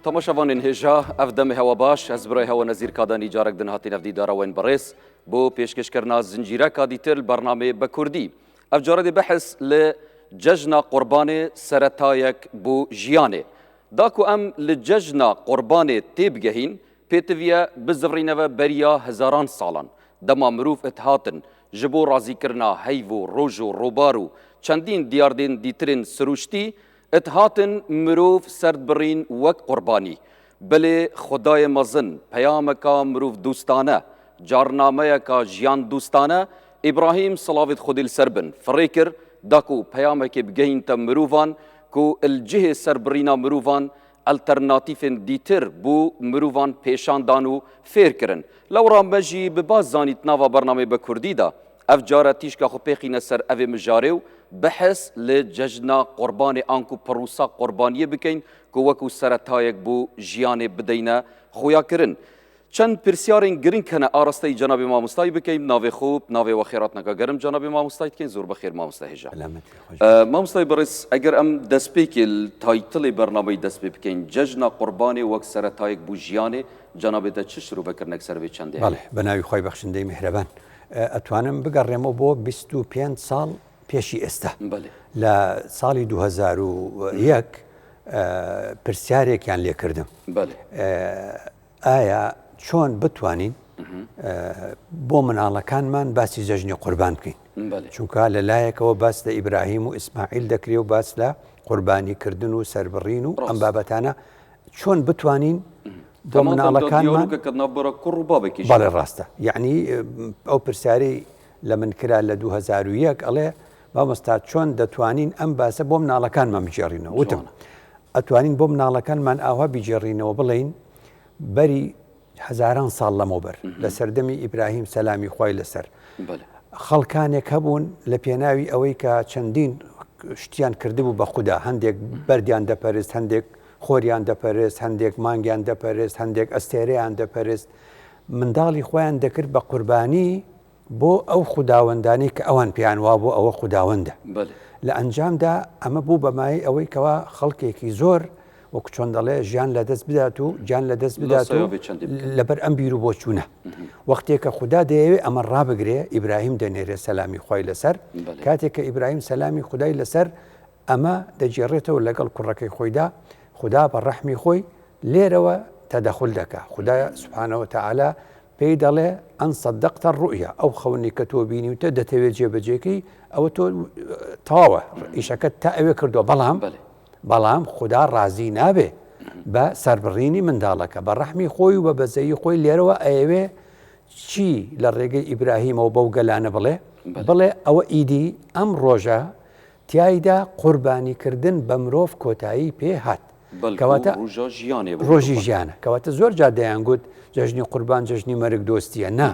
Temaşevanên hêja ev demê hewa baş ez birayê hewa Nezîr Kadanî carek din hatîn ev dîdara wên birêz bo pêşkêşkirina zincîreka dîtir li bernameyê bi Kurdî. Ev care dê behs li cejna qurbanê seretayek bo jiyanê. Da ku em li cejna qurbanê têbigehîn pêtiviye bizivrîneve beriya hezaran salan dema mirov it hatin ji bo razîkirina heyv û roj û robar û çendîn diyardên dîtirên sirûştî It hatin mirov serdbirîn wek qurbanî. Belê Xwedayê mezin peyameka mirovdostane, carnameyeka jiyandostane Îbrahîm silavê Xwedê li ser bin firê kir da ku peyamekê bigehînte mirovan ku il cihê serbirîna mirovan alternatîfên dîtir bo mirovan pêşan dan û fêr kirin. Lewra me jî bi baş zanî di nava bernameyê bi kurdî de Ev care tîşka xwe pêxîne ser evê mijarê û behs li cejna qurbanê anku pirûsa qurbaniyê bikeyn ku wekû seretayek bo jiyanê bideyne xuyakirin. Çend pirsyarên giring hene arasteyî cenabê mamostayî bikeyn bi navê xwe bi navê we xêratneka gerim cenabê mamostayî dikeyn zor bi xêr mamoste hêja. Mamostayê birêz eger em destpêkê li taytilê bernameyê dest pê bikeyn cejna qurbanê wek seretayek bo jiyanê cenabê te çi şirovekirinek ser vê çendê heye? Belê, bi navê xwe yê bexşindeyî mihreban. ئەتوانم بگەڕێمەوە بۆ 25 ساڵ پێشی ئێستا لە ساڵی 2001 پرسیارێکیان لێکردم ئایا چۆن بتوانین بۆ مناڵەکانمان باسی جەژنی قوربان بکەین چونکە لە لایەکەوە باس لە ئیبراهیم و ئیسماعیل دەکرێ و باس لە قوربانی کردن و سربڕین و ئەم بابەتانە چۆن بتوانین بۆ مناڵەکانمان بەڵێ ڕاستە یعنی ئەو پرسیارەی لە من کرا لە 2001 ئەڵێ مامۆستا چۆن دەتوانین ئەم باسە بۆ مناڵەکانمان بگێڕینەوە وتم ئەتوانین بۆ مناڵەکانمان ئاوا بگێڕینەوە بڵین بەری هەزاران ساڵ لەمەوبەر لە سەردەمی ئیبراهیم سەلامی خوای لەسەر خەڵکانێک هەبوون لە پێناوی ئەوەی کە چەندین شتیان کردبوو بە خودا هەندێک بەردیان دەپەرست هەندێک خۆریان دەپەرست هەندێک مانگیان دەپەرست هەندێک ئەستێرەیان دەپەرست منداڵی خۆیان دەکرد بە قوربانی بۆ ئەو خوداوەندانەی کە ئەوان پێیان وابوو ئەوە خوداوەندە. لە ئەنجامدا ئەمە بوو بە مایەی ئەوەی کەوا خەڵکێکی زۆر وەکو چۆن دەڵێ ژیان لەدەست بدات و گیان لەدەست بدات و لەبەر ئەم بیر و بۆچوونە. وەختێ کە خودا دەیەوێ ئەمە ڕابگرێ ئیبراهیم دەنێرێ سەلامی خوای لەسەر، کاتێک کە ئیبراهیم سەلامی خودای لەسەر ئەمە دەگێڕێتەوە لەگەڵ کوڕەکەی خۆیدا، خودا بە ڕەحمی خۆی لێرەوە تەدەخول دەکا، خودا سبحانە وتعالی پێی دەڵێ، ان صدقت الرؤیا، ئەو خەونەی کە تۆ بینیوتە دەتەوێ جێبەجێکەی، ئەوە تۆ تەواوە ئیشەکەت تا ئەوێ کردووە، بەڵام بەڵام خودا ڕازی نابێ بە سەربڕینی منداڵەکە، بە ڕەحمی خۆی و بە بەزەیی خۆی لێرەوە ئەیەوێ چی لە ڕێگەی ئیبراهیمەوە بەو گەلانە بڵێ؟ بڵێ ئەوە ئیدی ئەم ڕۆژە تیایدا قوربانی کردن بە مرۆڤ کۆتایی پێ هات. کەواتە ڕۆژا ژیانێ بۆ ڕۆژی ژیانە. کەواتە زۆر جار دەیانگوت جەژنی قوربان جەژنی مەرگ دۆستیە. نا،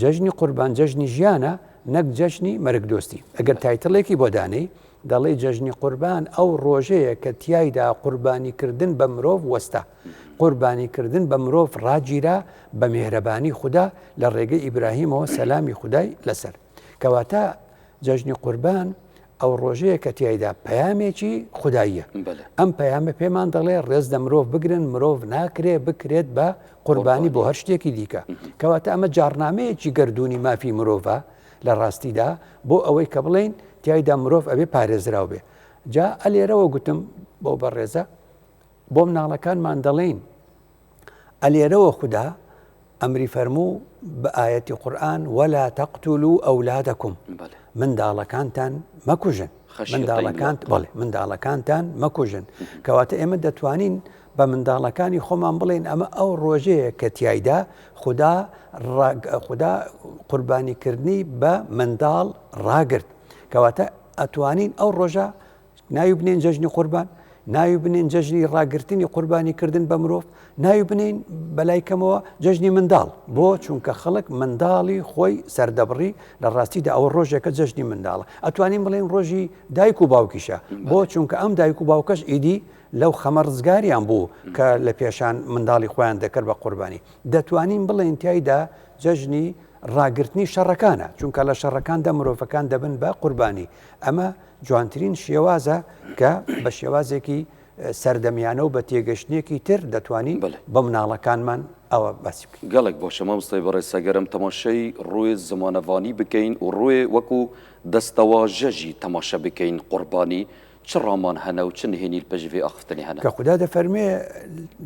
جەژنی قوربان جەژنی ژیانە نەک جەژنی مەرگ دۆستی. ئەگەر title ێکی بۆ دانێی دەڵێی جەژنی قوربان ئەو ڕۆژەیە کە تیایدا قوربانی کردن بە مرۆڤ وەستا. قوربانی کردن بە مرۆڤ ڕاگیرا بە مێهرەبانی خودا لە ڕێگەی ئیبراهیمەوە سەلامی خودای لەسەر. کەواتە جەژنی قوربان ئەو ڕۆژەیە کە تیایدا پەیامێکی خوداییە. ئەم پەیامە پێمان دەڵێ ڕێز لە مرۆڤ بگرن، مرۆڤ ناکرێ بکرێت بە قوربانی بۆ هەر شتێکی دیکە. کەواتە ئەمە جاڕنامەیەکی گەردوونی مافی مرۆڤە لە ڕاستیدا بۆ ئەوەی کە بڵێین تیایدا مرۆڤ ئەبێ پارێزراو بێ. جا ئەلێرەوە گوتم بەو بەڕێزە بۆ مناڵەکانمان دەڵێین ئەلێرەوە خودا ئەمری فەرموو بە ئایەتی قورئان ولا تقتلوا اولادکم منداڵەکانتان مەکوژن منداڵەکان بەڵێ منداڵەکانتان مەکوژن کەواتە ئێمە دەتوانین بە منداڵەکانی خۆمان بڵێن ئەمە ئەو ڕۆژەیە کە تایدا خدا خدا قوربانیکردنی بە منداڵ ڕاگرت کەواتە ئەتوانین ئەو ڕۆژە ناوی بنێن جەژنی قوربان، ناوی بنێن جەژنی ڕاگرتنی قوربانی کردن بە مرۆڤ، ناوی بنێین بەلای کەمەوە جەژنی منداڵ، بۆ؟ چونکە خەڵک منداڵی خۆی سەردەبڕی، لە ڕاستیدا ئەوە ڕۆژێکە جەژنی منداڵە، ئەتوانین بڵێین ڕۆژی دایک و باوکیشە، بۆ؟ چونکە ئەم دایک و باوکەش ئیدی لەو خەمە ڕزگاریان بوو کە لە پێشان منداڵی خۆیان دەکرد بە قوربانی. دەتوانین بڵێین تیایدا جەژنی ڕاگرتنی شەڕەکانە، چونکە لە شەڕەکاندا مرۆڤەکان دەبن بە قوربانی، ئەمە جوانترین شێوازە کە بە شێوازێکی سەردەمیانە و بە تێگەشتنێکی تر دەتوانین بە مناڵەکانمان ئەوە باسی بکەین. گەڵێک باشە مامۆستای بەڕێز ئەگەر ئەم تەماشای ڕوێ زمانەڤانی بکەین و ڕوێ وەکو دەستەواژە ژی تەماشە بکەین قوربانی چ ڕامان هەنە و چ نهێنی پشت ڤێ ئاخفتنێ هەنە؟ کە خودا دەفەرموێ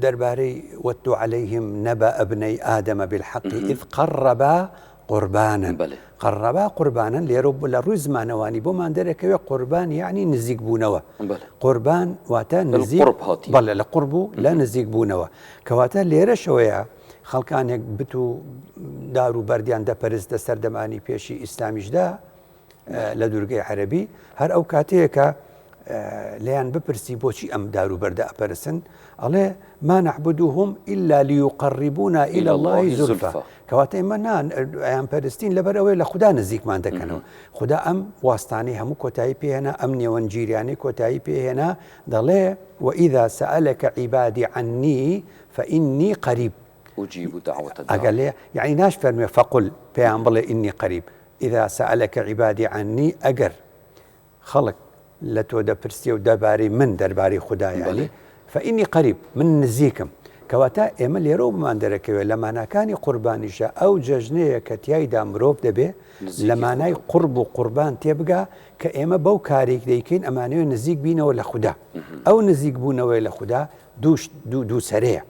دەربارەی واتل علیهم نبأ ابنی آدم بالحق اذ قربا قوربانا قربا قوربانا لێرە لە ڕووی زمانەوانی بۆمان دەرەکەوێ قوربان یعنی نزیک بوونەوە قوربان واتە نزیک بەڵێ لە قورب و لە نزیک بوونەوە کەواتە لێرەشەوەیە خەڵکانێک بت و دار و بەردیان دەپەرست لە سەردەمانی پێشی ئیسلامیشدا لە دوورگەی عەربی هەر ئەو کاتەیە کە لێیان بپرسی بۆچی ئەم دار و بەردە ئەپەرسن ئەڵێ ما نعبدهم إلا ليقربونا إلى الله زلفى کەواتە ئێمە نان ئەیان پەرستین لەبەر ئەوەی لە خودا نزیکمان دەکەنەوە خودا ئەم واستانەی هەموو کۆتایی پێهێنا ئەم نێوەندگیریانەی کۆتایی پێهێنا دەڵێ وإذا سألك عبادي عني فإني قريب أجيب دعوة الداع ئەگەر لێ یعنی ناش فەرمێ فقل پێیان بڵێ إني قريب إذا سألك عبادي عني ئەگەر خەڵک لە تۆ دەپرسێ و دەربارەی من دەربارەی خودا یانی فإنی قریب من نزیکم کەواتە ئێمە لێرەوە بۆمان دەرەکەوێت لە ماناکانی قوربانیشە ئەو جەژنەیە کە تیایدا مرۆڤ دەبێ لە مانای قورب و قوربان تێبگا کە ئێمە بەو کارێک دەیکەین ئەمانەوێ نزیک بینەوە لە خودا ئەو نزیک بوونەوەی لە خودا دوو سەرەیە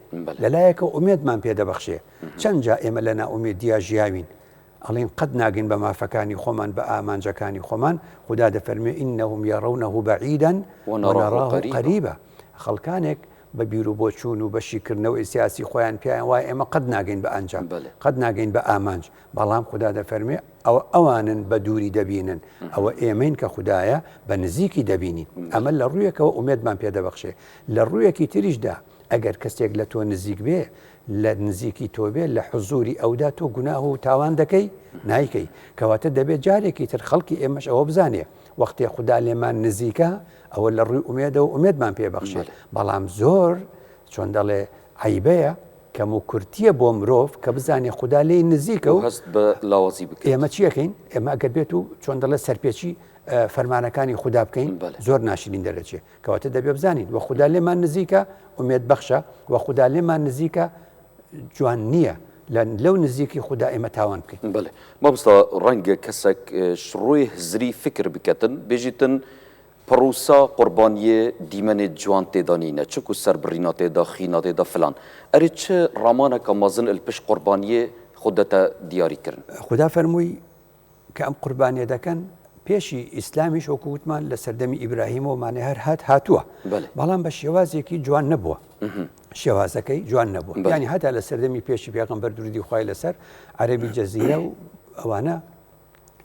لەلایەکە ئومێدمان پێدەبەخشێ چەند جا ئێمە لە نائومێدیا ژیاوین ئەڵێن قەت ناگەین بە مافەکانی خۆمان بە ئامانجەکانی خۆمان، خودا دەفەرموێ انهم یرونه بعیدا ونراه قریبا، خەڵکانێک بە بیروبۆچوون و بە شیکردنەوەی سیاسی خۆیان پێیان وایە ئێمە قەت ناگەین بە ئەنجام، قەت ناگەین بە ئامانج، بەڵام خودا دەفەرموێ ئەوە ئەوانن بە دووری دەبینن، ئەوە ئێمەین کە خودایە بە نزیکی دەبینین. ئەمە لە ڕوویەکەوە ئومێدمان پێدەبەخشێ، لە ڕوویەکی تریشدا ئەگەر کەسێک لە تۆ نزیک بێ، لە نزیکی تۆ بێ، لە حزوری ئەودا تۆ گوناه و تاوان دەکەی؟ نایکەی. کەواتە دەبێ جارێکی تر خەڵکی ئێمەش ئەوە بزانێ وەختێ خودا لێمان نزیکە ئەوە لە ڕووی ئومێدەوە ئومێدمان پێ بەخشێ، بەڵام زۆر چۆن دەڵێ عەیبەیە، کەموکورتییە بۆ مرۆڤ کە بزانێ خودا لێی نزیکە و هەست بە لاوازی بکات. ئێمە چی ئەکەین؟ ئێمە ئەگەر بێت و چۆن دەڵێ سەرپێچی فەرمانەکانی خودا بکەین زۆر ناشرین دەرەچێ. کەواتە دەبێ بزانین وە خودا لێمان نزیکە ئومێد بەخشە وە خودا لێمان نزیکە جوان نییە لە لەو نزیکی خودا ئێمە تاوان بکەین. بەلێ مامۆستا ڕەنگە کەسەک ڕووی هزری فکر بکەتن بێژیتن پڕوسا قوربانیێ دیمەنێ جوان تێدا نینە چکو سەربڕینا تێدا خینا تێدا فلان ئەرێ چ ڕامانەکە مەزن ال پشت قوربانیێ خو دەتە دیاری کرن؟ خودا فەرمووی کە ئەم قوربانیە دەکەن پێشی ئیسلامیش وەکو وتمان لە سەردەمی ئیبراهیمەوە مانای هەر هات هاتووە بەڵام بە شێوازێکی جوان نەبووە شێوازەکەی جوان نەبووە ینی هەتا لە سەردەمی پێشی پێغەمبەر درودی خوای لەسەر عەربی جەزیرە و ئەوانە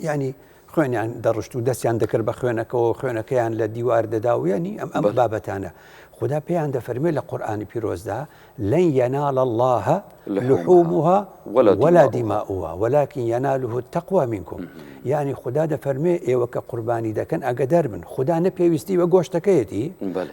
ینی خوێنیان دەڕشت و دەستیان دەکرد بە خوێنەکەەوە خوێنەکەیان لە دیوار دەدا و ینی ئەم ئەم بابەتانە خودا پێیان دەفەرمێ لە قورئانی پیرۆزدا، لن ینال اللە لحومها ولا دماؤها ولکن یناله التقوی منکم، یانی خودا دەفەرمێ ئێوە کە قوربانی دەکەن ئاگەدار بن خودا نە پێویستی بە گۆشتەکەیەتی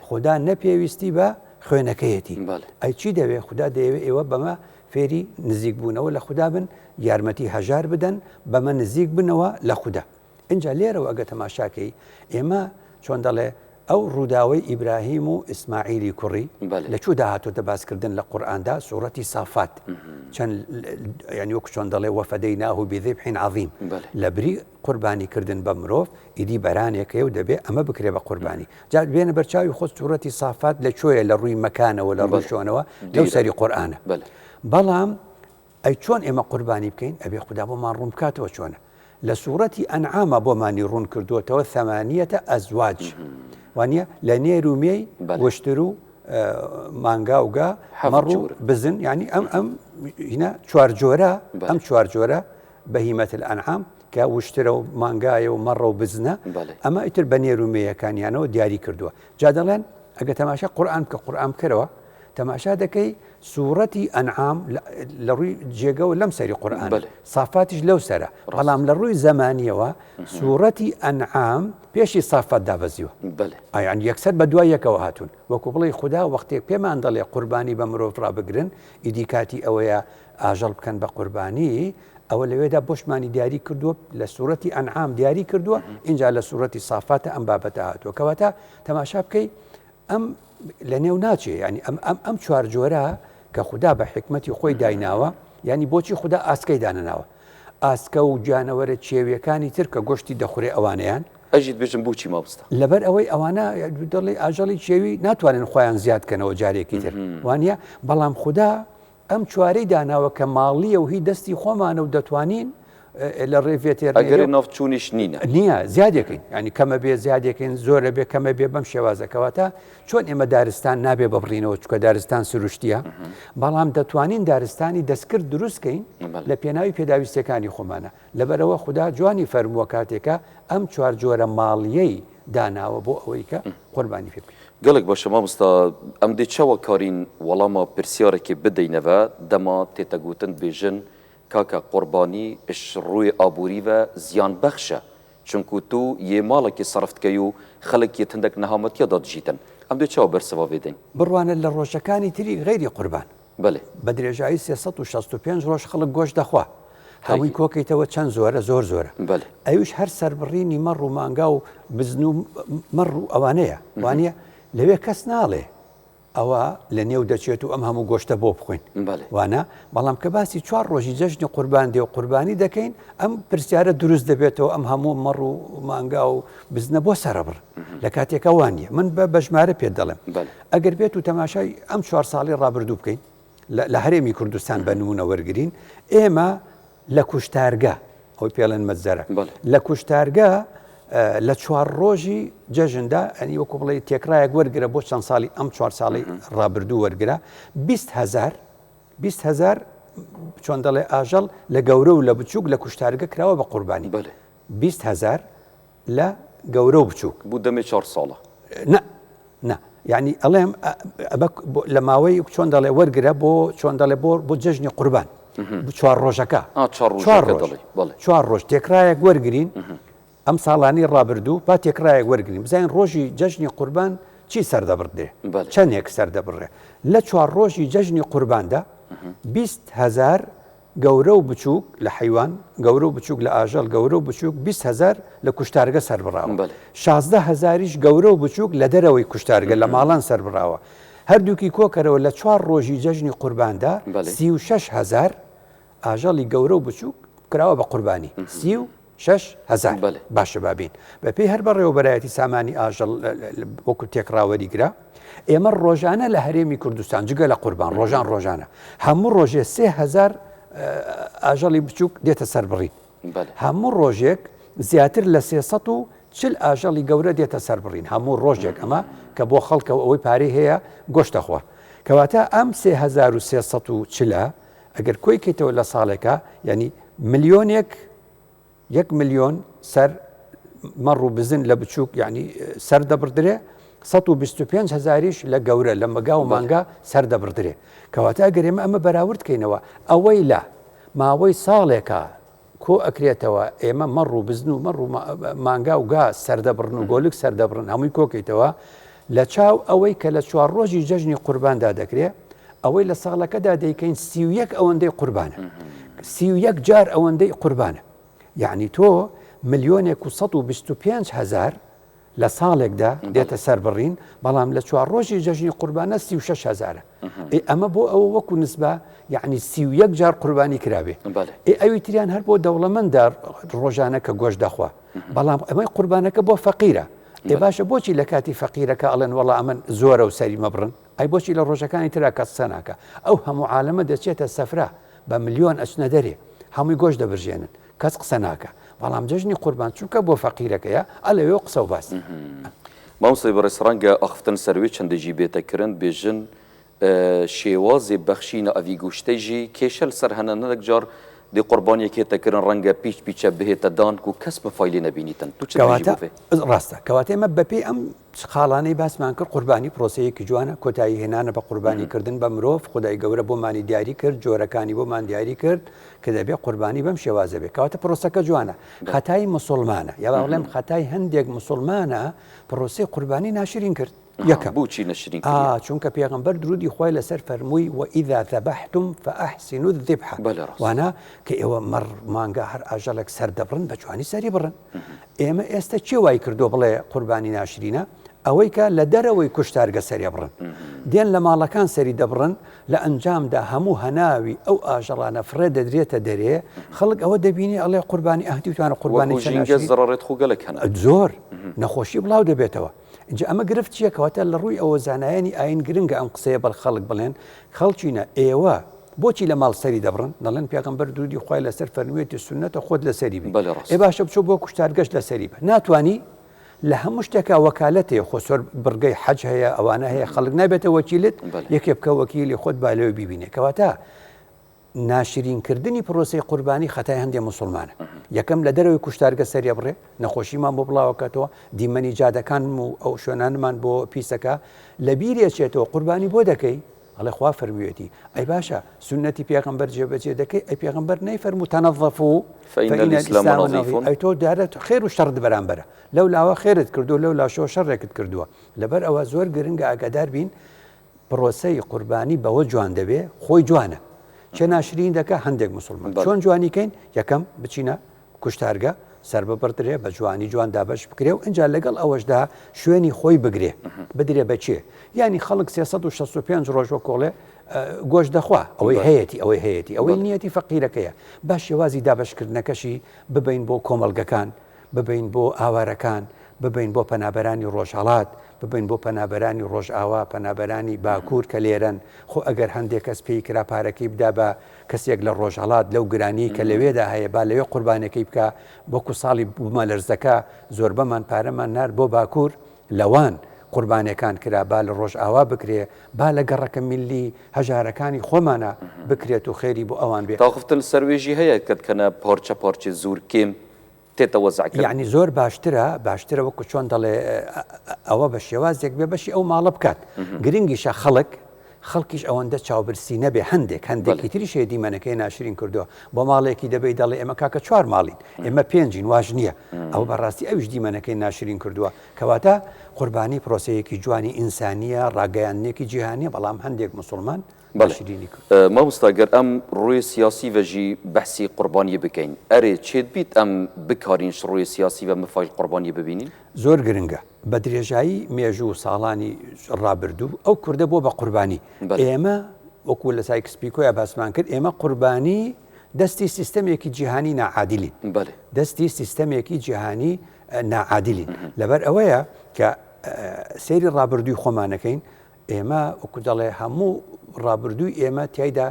خودا نە پێویستی بە خوێنەکەیەتی ئەی چی دەوێ خودا دەیەوێ ئێوە بەمە فێری نزیک بوونەوە لە خودا بن یارمەتی هەژار بدەن بەمە نزیک بنەوە لە خودا. ئینجا لێرەوە ئەگەر تەماشا کەی ئێمە چۆن دەڵێ ئەو ڕووداوەی ئیبراهیم و ئیسماعیلی کوڕی لە کوێدا هاتۆتە باسکردن لە قورئاندا سوڕەتی سافات چەند یعنی وەکو چۆن دەڵێ وفدیناه بذبح عظیم لە بری قوربانی کردن بە مرۆڤ ئیدی بەرانێکەیە و دەبێ ئەمە بکرێ بە قوربانی جا بێنە بەرچاوی خۆت سوڕەتی سافات لە کوێیە لە ڕووی مەکانەوە لە ڕووی شۆنەوە لەو سەری قورئانە بەڵام ئەی چۆن ئێمە قوربانی بکەین؟ ئەبێ خودا بۆمان ڕوون بکاتەوە چۆنە. لە سوڕەتی ئەنعاما بۆمانی ڕوون کردووەتەوە ثمانیە ازواج وانیە لە نێر و مێی وشتر و مانگا و گا مەڕ و بزن یعنی ئەم ئەم هینا چوار جۆرە ئەم چوار جۆرە بهیمة الانعام کە وشترە و مانگایە و مەڕە و بزنە ئەمە ئیتر بە نێر و مێیەکانیانەوە دیاری کردووە جا دەڵێن ئەگە تەماشا قورئان بکە قورئان بکەرەوە تەماشا دەکەی سوڕەتی ئەنعام لە ڕووی جێگەوە لەم سەری قورئان سافاتیش لەو سەرە بەڵام لە ڕووی زەمانیەوە سوڕەتی ئەنعام پێشی سافات دابەزیوە ئایان یەکسەر بە دوای یەکەوە هاتوون وەکو بڵێ خودا وەختێک پێمان دەڵێ قوربانی بە مرۆڤ ڕابگرن ئیدی کاتی ئەوەیە ئاژەڵ بکەن بە قوربانی ئەوە لەوێدا بۆشمانی دیاری کردووە لە سوورەتی ئەنعام دیاری کردووە اینجا لە سوورەتی سافاتە ئەم بابەتە هاتووە کەواتە تەماشا بکەی ئەم لە نێو ناچێ ینی ئەم ئەم ئەم چوار جۆرە کە خودا بە حکمەتی خۆی دایناوە ینی بۆچی خودا ئاسکەی دانەناوە ئاسکە و گیانەوەرە کێویەکانی تر کە گۆشتی دەخورێ ئەوانەیان ئەژیت بێژم بۆچی مامۆستا؟ لەبەر ئەوەی ئەوانە دەڵێ ئاژەڵی کێوی ناتوانن خۆیان زیاد کەنەوە جارێکی تر وانە بەڵام خودا ئەم چوارەی داناوە کە ماڵیە و هی دەستی خۆمانە و دەتوانین لە ڕێ ڤێتێرنەری ئەگەری ناوچوونیش نینە. نییە زیادێکین ینی کەمە بێ زیادێکین زۆرە بێ کەمە بێ بەم شێوازە کەواتە چۆن ئێمە دارستان نابێ ببڕینەوە چکە دارستان سروشتیە بەڵام دەتوانین دارستانی دەستکرد دروستکەین لە پێناوی پێداویستەکانی خۆمانە لەبەرەوە خودا جوانی فەرمووە کاتێکە ئەم چوار جۆرە ماڵیەی داناوە بۆ ئەوەی کە قوربانی پێ بکەین. گەلەک باشە مامۆستا ئەم دێ چاوە کارین وەڵاما پرسیارەکێ بدەینەڤە دەما تێتە گوتن دبێژن کاکە قوربانی ئش ڕوێ ئابووری ڤە زیان بەخشە چونکو تو یێ ماڵەکێ سەرف دکەی و خەلک یێ تندەک نەهامەتیا دا دژیتن ئەم دێ چاوە بەرسڤا ڤێ دەین؟ بڕوانە لە ڕۆژەکانی تری غەیری قوربان. بەلێ. بە درێژایی 365 ڕۆژ خەڵک گۆشت دەخوا. هەمووی کۆکەیتەوە چەند زۆرە؟ زۆر زۆرە. بەلێ. ئەویش هەر سەربڕینی مەڕ و مانگا و بزن و مەڕ و ئەوانەیە. وانییە؟ لەوێ کەس ناڵێ ئەوە لە نێو دەچێت و ئەم هەموو گۆشتە بۆ بخۆین. بەلێ. وانە؟ بەڵام کە باسی چوار ڕۆژی جەژنی قوربان دێ و قوربانی دەکەین، ئەم پرسیارە دروست دەبێتەوە ئەم هەموو مەڕ و مانگا و بزنە بۆ سەرەبڕ؟ لە کاتێکا وا نییە. من بە ژمارە پێت دەڵێم. ئەگەر بێت و تەماشای ئەم چوار ساڵی ڕابردوو بکەین لە هەرێمی کوردستان بە نمونە وەرگین ئێمە لە کوشتارگە ئەوی پێڵێن مەجزەرە لە کوشتارگە لە چوار ڕۆژی جەژندا ئەنی وەکو بڵێ تێکڕایەک وەرگرە بۆ چەند ساڵی ئەم چوار ساڵی ڕابردوو وەرگرە 20 هزار 20 هزار چۆن دەڵێ ئاژەڵ لە گەورە و لە بچووک لە کوشتارگە کراوە بە قوربانی 20 هزار لە گەورە و بچووک. بو دەمێ چار ساڵە. نا نا یعنی ئەڵێم ئەمە لە ماوەی چۆن دەڵێ وەرگرە بۆ چۆن دەڵێ بۆ بۆ جەژنی قوربان چوار ڕۆژەکە چوار ڕۆژ چوار ڕۆژ تێکرایەک وەرگین ئەم ساڵانی ڕابردوو با تێکرایەک وەرگین بزانین ڕۆژی جەژنی قوربان چی سەردەبڕدرێ چەندێک سەردەبڕێ لە چوار ڕۆژی جەژنی قورباندا 20 هزار گەورە و بچووک لە حەیوان، گەورە و بچووک لە ئاژەڵ، گەورە و بچووک 20 هەزار لە کوشتارگە سەربڕاوە. 16 هەزاریش گەورە و بچووک لە دەرەوەی کوشتارگە لە ماڵان سەربڕاوە. هەردووکی کۆکەرەوە لە چوار ڕۆژی جەژنی قورباندا 36 هەزار ئاژەڵی گەورە و بچووک کراوە بە قوربانی. 36 هەزار. باشە با بین بەپێی هەر بەڕێوەبەرایەتی سامانی ئاژەڵ وەکو تێکڕا وەریگرە. ئێمە ڕۆژانە لە هەرێمی کوردستان جگە لە قوربان ڕۆژان ڕۆژانە هەموو ڕۆژێ 3000 ئاژەڵی بچووک دێتە سەربڕین هەموو ڕۆژێک زیاتر لە 340 ئاژەڵی گەورە دێتە سەربڕین هەموو ڕۆژێک ئەمە کە بۆ خەڵکەوە ئەوەی پارەی هەیە گۆشتەخوا کەواتە ئەم 3340 ئەگەر کۆی کەیتەوە لە ساڵێکە یعنی ملیۆنێک یەک ملیۆن سەر مەڕ و بزن لە بچووک یعنی سەر دەبڕدرێ 125 هزاریش لە گەورە لە مەگا و مانگا سەر دەبڕدرێ کەواتە ئەگەر ئێمە ئەمە بەراورد کەینەوە ئەوەی لە ماوەی ساڵێکە کۆ ئەکرێتەوە ئێمە مەڕ و بزن و مەڕ و مانگا و گا سەردەبڕن و گۆلک سەردەبڕن هەمووی کۆکەیتەوە لە چاو ئەوەی کە لە چوار ڕۆژی جەژنی قورباندا دەکرێ ئەوەی لە ساڵەکەدا دەیکەین 31 ئەوەندەی قوربانە 31 جار ئەوەندەی قوربانە یعنی تۆ ملیۆنێک و 125 هزار لە ساڵێکدا دێتە سەربڕین بەڵام لە چوار ڕۆژی جەژنی قوربانە 36 هزارە ئێ ئەمە بۆ ئەوە وەکو نسبە یعنی 31 جار قوربانی کرابێ ئێ ئەوی تریان هەر بۆ دەوڵەمەندە ڕۆژانە کە گۆشت دەخوا بەڵام ئەمەی قوربانەکە بۆ فەقیرە ئێ باشە بۆچی لە کاتی فەقیرەکە ئەڵێن وەڵا ئەمن زۆرە و سەری مەبڕن ئەی بۆچی لە ڕۆژەکانی ترا کەس قسە ناکا ئەو هەموو عالەمە دەچێتە سەفرە بە ملیۆن ئەچنە دەرێ هەمووی گۆشت دەبرژێنن کەس قسە ناکا بەڵام جەژنی قوربان چونکە بۆ فەقیرەکەیە ئەلەوێ و قسە و باس. مامۆستای بەڕێز ڕەنگە ئاخفتن سەر وێ چەندە ژی بێتە کرن بێژن شێوازێ بەخشینە ئەڤی گوشتەی ژی کێشە لەسەر هەنە نەدەک جار دێ قوربانیەک هێتە کرن ڕەنگە پیچ پیچە بهێتە دان کو کەس مفای لێ نەبینیتن تو چ دەبێژی بۆ ڤێ؟ ڕاستە کەواتە ئێمە بەپێی ئەم خاڵانەی باسمان کرد قوربانی پرۆسەیەکی جوانە کۆتایی هێنانە بە قوربانی کردن بە مرۆڤ خودای گەورە بۆمانی دیاری کرد جۆرەکانی بۆمان دیاری کرد کە دەبێ قوربانی بەم شێوازە بێ کەواتە پرۆسەکە جوانە خەتای مسوڵمانە یا با بڵێم خەتای هەندێک مسوڵمانە پرۆسەی قوربانی ناشرین کرد یەکەم بۆچی نەشرین کردی؟ چونکە پێغەمبەر درودی خوای لەسەر فەرمووی وإذا ذبحتم فأحسنوا الذبح بەلێ ڕاستە. وانە کە ئێوە مەڕ مانگا هەر ئاژەڵێک سەر دەبڕن بە جوانی سەری بڕن ئێمە ئێستا کێ وای کردووە بڵێ قوربانی ناشرینە؟ ئەوەی کە لە دەرەوەی کوشتارگە سەری ئەبڕن. دێن لە ماڵەکان سەری دەبڕن، لە ئەنجامدا هەموو هەناوی ئەو ئاژەڵانە فڕێ دەدرێتە دەرێ، خەڵک ئەوە دەبینێ ئەڵێ قوربانی ئەهدی وتوانە قوربانی وەکو ژینگە زەڕەڕێت خو گەلەک هەنە. زۆر نەخۆشی بڵاو دەبێتەوە. ئینجا ئەمە گرفت چییە؟ کەواتە لە ڕووی ئەوە زانایانی ئایین گرنگە ئەم قسەیە بە خەڵک بڵێن، خەڵکینە ئێوە بۆچی لە ماڵ سەری دەبڕن؟ دەڵێن پێغەمبەر دروودی خوای لەسەر فەرموویەتی سوننەتە خۆت لەسەری بی. بەلێ ڕاستە. ئێ باشە بچۆ بۆ کوشتارگەش لەسەری بە. ناتوانی؟ لە هەموو شتێکا وەکالەت هەیە خۆ سۆر بڕگەی حەج هەیە ئەوانە هەیە خەڵک نابێتە وەکیلت یەکێ بکە وەکیلی خۆت با لەوێ بیبینێ کەواتە ناشرینکردنی پرۆسەی قوربانی خەتای هەندێ مسلمانە یەکەم لە دەرەوەی کوشتارگە سەریە بڕێ نەخۆشیمان بۆ بڵاوەکەتەوە دیمەنی جادەکانم و ئەو شوێنانمان بۆ پیسەکە لە بیرێچێتەوە قوربانی بۆ دەکەی ئەڵێ خوا فەرموویەتی ئەی باشە سوننەتی پێغەمبەر جێبەجێ دەکەی ئەی پێغەمبەر نەیفەرموو تنظفوا فإن الإسلام نظیف ئەی تۆ دیارە خێر و شەڕت بەرامبەرە لەو لاوە خێرت کردو لەو لاشەوە شەڕێکت کردووە لەبەر ئەوە زۆر گرنگە ئاگادار بین پرۆسەی قوربانی بەوە جوان دەبێ خۆی جوانە چێ ناشرین دەکە هەندێک مسلمان چۆن جوانی کەین یەکەم بچینە کوشتارگە سەرببڕدرێ بە جوانی جوان دابەش بکرێ و ئینجا لەگەڵ ئەوەشدا شوێنی خۆی بگرێ بدرێ بە کێ یانی خەڵک 365 ڕۆژ وە کۆڵێ گۆشت دەخوا ئەوەی هەیەتی ئەوەی هەیەتی ئەوەی نیەتی فەقیرەکەیە با شێوازی دابەشکردنەکەشی ببین بۆ کۆمەڵگەکان ببین بۆ ئاوارەکان ببین بۆ پەنابەرانی ڕۆژهەڵات ببین بۆ پەنابەرانی ڕۆژئاوا پەنابەرانی باکوور کە لێرەن خۆ ئەگەر هەندێک کەس پێی کرا پارەکەی بدا بە کەسێک لە ڕۆژهەڵات لەو گرانیەی کە لەوێدا هەیە با لەوێ قوربانەکەی بکا، وەکو ساڵی بومەلەرزەکە زۆربەمان پارەمان نارد بۆ باکور لەوان قوربانەکان کرا با لە ڕۆژئاوا بکرێ با لە گەڕەکە میللی هەژارەکانی خۆمانا بکرێت و خێری بۆ ئەوان بێ. تاخفتن سەروێژی هەیە کە دکەنە پارچە پارچێ زور کێم تێتە وەزع کرد. یەعنی زۆر باشترە باشترە وەکو چۆن دەڵێ ئەوە بە شێوازێک بێ بەشی ئەو ماڵە بکات گرنگیشە خەڵک خەڵکیش ئەوەندە چاوبرسی نەبێ هەندێک هەندێکی تریش هەیە دیمەنەکەی ناشرین کردووە بۆ ماڵێکی دەبەی دەڵێ ئێمە کاکە چوار ماڵین ئێمە پێنجین واش نییە ئەو بەڕاستی ئەویش دیمەنەکەی ناشرین کردووە کەواتە قوربانی پرۆسەیەکی جوانی ئینسانیە ڕاگەیاندنێکی جیهانیە بەڵام هەندێک مسلمان بەڵێ مامۆستا گەر ئەم ڕووی سیاسی ڤە ژی بەحسی قوربانیە بکەین ئەرێ چێت بیت ئەم بکارین ش ڕووی سیاسی ڤە مفایل قوربانیە ببینین؟ زۆر گرنگە بە درێژایی مێژوو و ساڵانی ڕابردوو ئەو کوردە بووە بە قوربانی ئێمە وەکو لە سایکس پیکۆیا باسمان کرد ئێمە قوربانی دەستی سیستەمێکی جیهانی ناعادلین دەستی سیستەمێکی جیهانی ناعادلین لەبەر ئەوەیە کە سەیری ڕابردووی خۆمانەکەین ئێمە وەکو دەڵێ هەموو ڕابردووی ئێمە تیایدا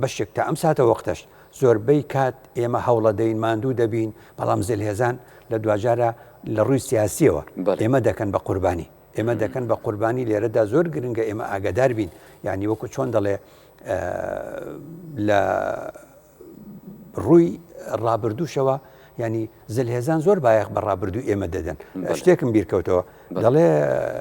بەشێک تا ئەم ساتە وەختەش زۆربەی کات ئێمە هەوڵەدەین ماندوو دەبین بەڵام زلهێزان لە دواجارە لە ڕووی سیاسیەوە ئێمە دەکەن بە قوربانی ئێمە دەکەن بە قوربانی لێرەدا زۆر گرنگە ئێمە ئاگادار بین یعنی وەکو چۆن دەڵێ لە ڕووی ڕابردووشەوە ینی زلهێزان زۆر بایەخ بە ڕابردوو ئێمە دەدەن شتێکم بیرکەوتەوە دەڵێ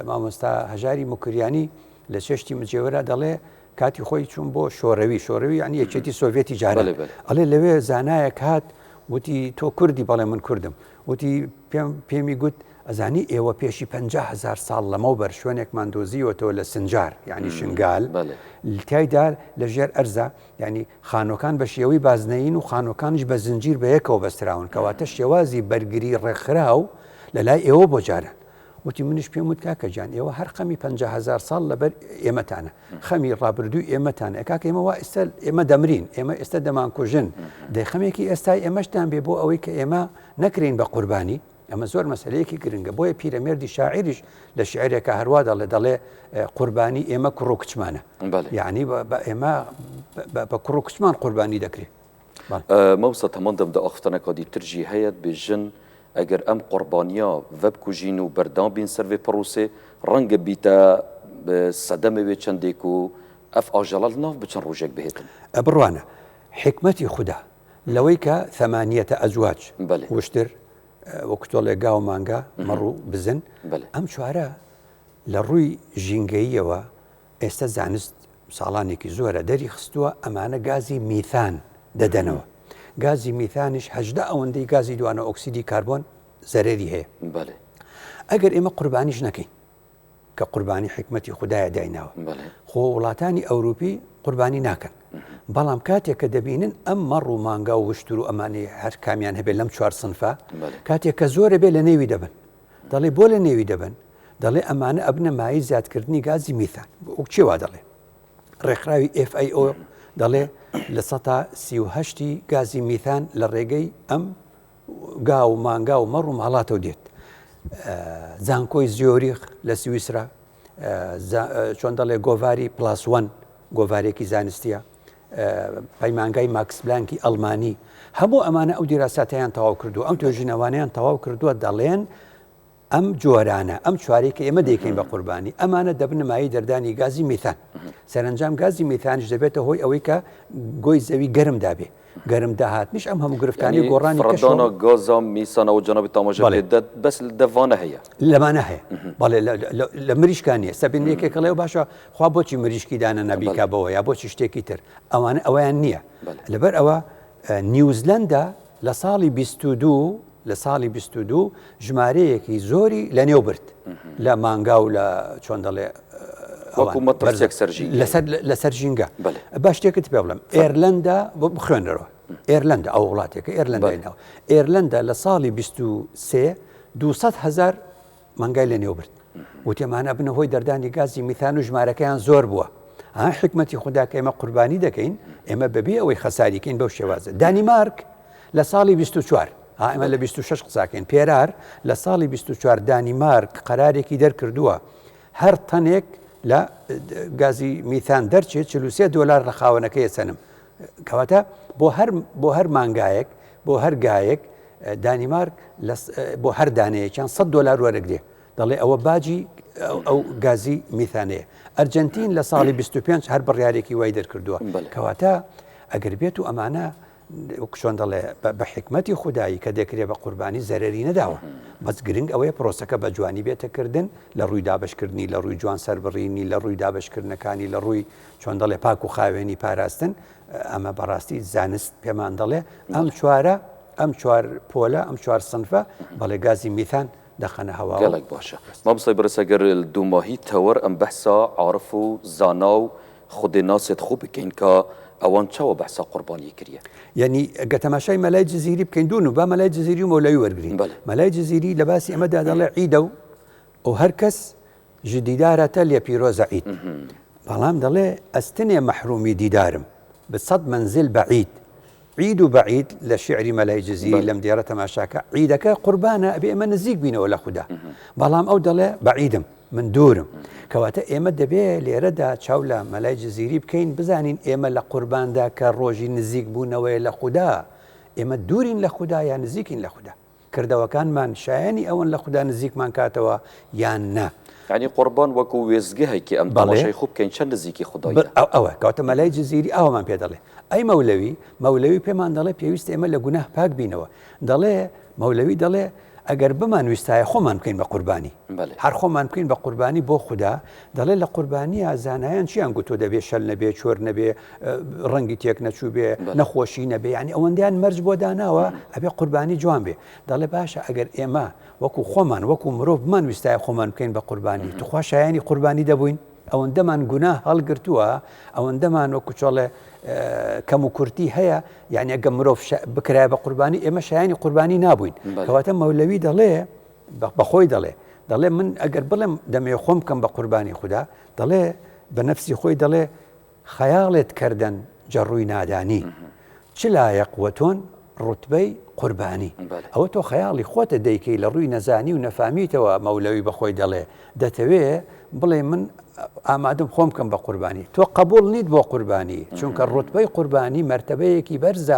مامۆستا هەژاری مکریانی لە چێشتی مجێوەرا دەڵێ کاتی خۆی چوون بۆ شۆرەوی شۆرەوی یعنی یەکێتی سۆڤێتی جارە ئەڵێ لەوێ زانایەک هات وتی تۆ کوردی بەڵێ من کوردم وتی پێم پێمی گوت ئەزانی ئێوە پێشی 50 هزار ساڵ لەمەوبەر شوێنێکمان دۆزیوەتەوە لە سنجار یعنی شنگال تایدا لە ژێر ئەرزە یانی خانووەکان بە شێوەی بازنەیین و خانووەکانیش بە زنجیر بە یەکەوە بەستراون، کەواتە شێوازی بەرگری ڕێکخراو لە لای ئێوە بۆ جاران. وتی منیش پێم وت کاکە گیان ئێوە هەر خەمی 50 هەزار ساڵ لەبەر ئێمەتانە، خەمی ڕابردووی ئێمەتانە، ئێ کاکە ئێمە وا ئێستا ئێمە دەمرین، ئێمە ئێستا دەمانکوژن، دەی خەمێکی ئێستای ئێمەشتان بێ بۆ ئەوەی کە ئێمە نەکرێین بە قوربانی. ئەمە زۆر مەسەلەیەکی گرنگە بۆیە پیرەمێردی شاعیریش لە شعرێکا هەروا دەڵێ دەڵێ قوربانی ئێمە کوڕ و کچمانە یعنی بە ئێمە بە کوڕ و کچمان قوربانی دەکرێت مامۆستا تەمان دەم دە ئاخفتەنەکا دیتر ژی هەیە بێژن ئەگەر ئەم قوربانیا ڤە بکوژین و بەردەوام بین سەر ڤێ پڕوسێ ڕەنگە بیتە سەدەمێ وێ چەندێک و ئەف ئاژەڵە لە ناڤ بچن ڕوژێک بهێتن. بڕوانە حیکمەتی خودا لەوەی کە ثمانیە ازواج وشتر وەکو تۆڵێ گا و مانگا مەڕ و بزن ئەم چوارە لە ڕووی ژینگەییەوە ئێستا زانست ساڵانێکی زۆرە دەری خستووە ئەمانە گازی میثان دەدەنەوە گازی میثانیش هەژدە ئەوەندەی گازی دوانە ئۆکسیدی کاربۆن زەرەری هەیە ئەگەر ئێمە قوربانیش نەکەین کە قوربانی حیکمەتی خودایە دایناوە خۆ وڵاتانی ئەوروپی قوربانی ناکەن بەڵام کاتێک کە دەبینن ئەم مەڕ و مانگا و وشتر و ئەمانەی هەر کامیان هەبێت لەم چوار سنفە کاتێک کە زۆرە بێ لە نێوی دەبن دەڵێ بۆ لە نێوی دەبن؟ دەڵێ ئەمانە ئەبنە مایەی زیادکردنی گازی میثان. کێ وا دەڵێ؟ ڕێکخراوی FAO دەڵێ 38% ی گازی میثان لە ڕێگەی ئەم گا و مانگا و مەڕ و ماڵاتەوە دێت. زانکۆی زیۆریخ لە سویسرا چۆن دەڵێ گۆڤاری PLOS ONE گۆڤارێکی زانستیە پەیمانگای ماکس بلانکی ئەڵمانی هەموو ئەمانە ئەو دیراساتیان تەواو کردو ئەم توێژینەوانیان تەواو کردووە دەڵێن ئەم جۆرانە، ئەم چوارەی کە ئێمە دەیکەین بە قوربانی، ئەمانە دەبنە مایەی دەردانی گازی میثان. سەرەنجام گازی میثانیش دەبێتە هۆی ئەوەی کە گۆی زەوی گەرم دابێ. گەرم داهاتنیش ئەم هەموو گرفتانەی گۆڕانی کەش و. فڕدانا گازا میسان ئەوە جەنابی تاماژە پێ دەت بەس لە دەڤانە هەیە. لەمانە هەیە. بەڵێ لە مریشکا نییە. سەبین یەکێک ئەڵێ باشە خوا بۆچی مریشکی دانەنا بیکا بەوە یا بۆچی شتێکی تر. ئەوانە ئەوەیان نییە. لەبەر ئەوە نیوزلەندا لە ساڵی 22 لە ساڵی 22 ژمارەیەکی زۆری لەنێو برد لە مانگا و لە چۆن دەڵێ لەسەر ژینگە با شتێکت پێ بڵێم ئێرلندا بخوێنەرەوە ئێرلندا ئەو وڵاتێکە ئێرلنداینەوە ئێرلندا لە ساڵی 23 200 هزار مانگای لەنێو برد. وتی ئەمانە ئەبنە هۆی دەردانی گازی میثان و ژمارەکەیان زۆر بووە. ها حیکمەتی خودا کە ئێمە قوربانی دەکەین، ئێمە بەبێ ئەوەی خەساری کەین بەو شێوازە. دانیمارک لە ساڵی 24 ها ئێمە لە 26 قساکەین پێرار لە ساڵی 24 دانیمارک قەرارێکی دەرکردووە هەر تەنێک لە گازی میثان دەرچێت 43 دۆلار لە خاوەنەکەی ئەسەنم کەواتە بۆ هەر بۆ هەر مانگایەک بۆ هەر گایەک دانیمارک بۆ هەر دانەیەکیان 100 دۆلار وەرەگرێ دەڵێ ئەوە باجی ئەو گازی میثانەیە ئەرجنتین لە ساڵی 25 هەر بڕیارێکی وای دەرکردووە کەواتە ئەگەر بێت و ئەمانە چۆن دەڵێ بە حکمەتی خودایی کە دەکرێ بە قوربانی زەرەری نەداوە بەس گرنگ ئەوەیە پرۆسەکە بە جوانی بێتەکردن لە ڕووی دابشکردنی لە ڕووی جوان سەربڕینی لە ڕووی دابشکردنەکانی لە ڕووی چۆن دەڵێ پاک و خاوێنی پاراستن ئەمە بەڕاستی زانست پێمان دەڵێ ئەم چوارە ئەم چوار پۆلە ئەم چوار سنفە بەڵێ گازی میثان دەخەنە هەواوە. گەلەک باشە مامۆستای بەڕێز ئەگەر دوماهی تەوەر ئەم بەحسا عارف و زانا و خودێ ناسێت خو بکەین کە ئەوان چاوە بەحسا قوربانیە کریە؟ یەنی گە تەماشای مەلای جزیری بکەین دوون و با مەلای جزیری و مەولەوی وەرگرین مەلای جزیری لە باسی ئەمەدا دەڵێ عیدە و و هەر کەس ژ دیدارە تە لێ پیرۆزە عید بەڵام دەڵێ ئەستنێ مەحرومی دیدارم بە سەد مەنزل بەعید عید و بەعید لە شیعری مەلای جزیری لەم دێڕە تەماشاکە عیدەکە قوربانە ئەبێ ئێمە نزیک بینەوە لە خودا بەڵام ئەو دەڵێ بەعیدم من دوورم کەواتە ئێمە دەبێ لێرەدا چاو لە مەلای جزیری بکەین بزانین ئێمە لە قورباندا کە ڕۆژی نزیک بوونەوەیە لە خودا ئێمە دوورین لە خودا یا نزیکین لە خودا کردەوەکانمان شایەنی ئەوەن لە خودا نزیکمان کاتەوە یان نا؟ یانی قوربان وەکو وێستگهێکی ئەم تەماشای خو بکەین چەند نزیکی خودایە؟ ئەوە کەواتە مەلای جزیری ئاوامان پێ دەڵێ. ئەی مەولەوی؟ مەولەوی پێمان دەڵێ پێویستە ئێمە لە گوناه پاک بینەوە. دەڵێ مەولەوی دەڵێ ئەگەر بمان ویستایە خۆمان بکەین بە قوربانی. هەر خۆمان بکەین بە قوربانی بۆ خودا، دەڵێ لە قوربانییا زانایان چیان گوتووە دەبێ شەل نەبێ، چۆر نەبێ، ڕەنگی تێک نەچووبێ، نەخۆشی نەبێ، یانی ئەوەندەیان مەرج بۆ داناوە ئەبێ قوربانی جوان بێ. دەڵێ باشە ئەگەر ئێمە وەکو خۆمان وەکو مرۆڤ بمان ویستایە خۆمان بکەین بە قوربانی توخوا شایانی قوربانی دەبووین؟ ئەوەندەمان گوناه هەڵگرتووە، ئەوەندەمان وەکو چۆڵێ کەم و کورتی هەیە، یعنی ئەگە مرۆڤ بکرایە بە قوربانی ئێمە شایانی قوربانی نابووین. کەواتە مەولەوی دەڵێ بە خۆی دەڵێ دەڵێ من ئەگەر بڵێم دەمەوێ خۆم بکەم بە قوربانی خودا دەڵێ بە نەفسی خۆی دەڵێ خەیاڵێت کردن جەڕووی نادانی چ لایەق وە تۆن ڕوتبەی قوربانی ئەوە تۆ خەیاڵی خۆتە دەیکەی لە ڕووی نەزانی و نەفامیتەوە مەولەوی بە خۆی دەڵێ دەتەوێ بڵێ من ئامادەم خۆم بکەم بە قوربانی تۆ قبول نیت بۆ قوربانی چونکە ڕوتبەی قوربانی مەرتەبەیەکی بەرزە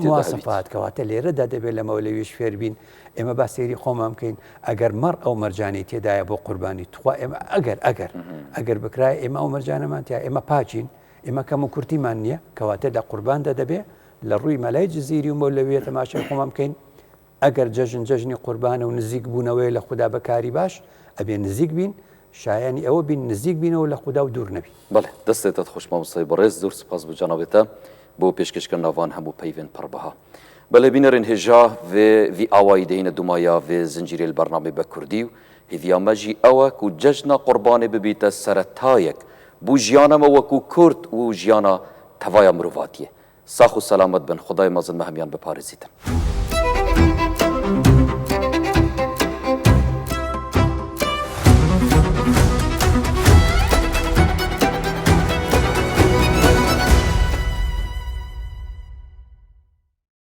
مواسەفات کەواتە لێرەدا دەبێت لە مەولەویش فێربین ئێمە با سەیری خۆمان بکەین ئەگەر مەڕ ئەو مەرجانەی تێدایە بۆ قوربانی تخوا ئێمە ئەگەر ئەگەر ئەگەر بکرای ئێمە ئەو مەرجانەمان تیا ئێمە پاکین ئێمە کەم و کورتیمان نییە کەواتە لە قورباندا دەبێ لە ڕووی مەلای جززیری و مەولەویە تەماشای خۆمان بکەین ئەگەر جەژن جەژنی قوربانە و نزیک بوونەوەی لە خودا بەکاری باش ئەبێ نزیک بین شایانی ئەوە بین نزیک بینەوە لە خودا و دوور نەبین. بەڵێ دەستێتت خۆش مامۆستای بەڕێز زۆر سوپاس بۆ جەنابتە بۆ پێشکەشکردنا ڤان هەموو پەیڤێن پڕ بەها. بەلێ بینەرێن هێژا ڤێ ڤی ئاوایی دێینە دومایا ڤێ زنجیرێل بەرنامەی بە کوردی و هیڤیا مە ژی ئەوە کو جەژنا قوربانێ ببیتە سەرەتایەک بو ژیانە مە وەکو کورد و ژیانا تەڤایا مرۆڤاتیێ. ساخ و سەلامەت بن خودای مەزن مە هەمیان بپارێزیتن.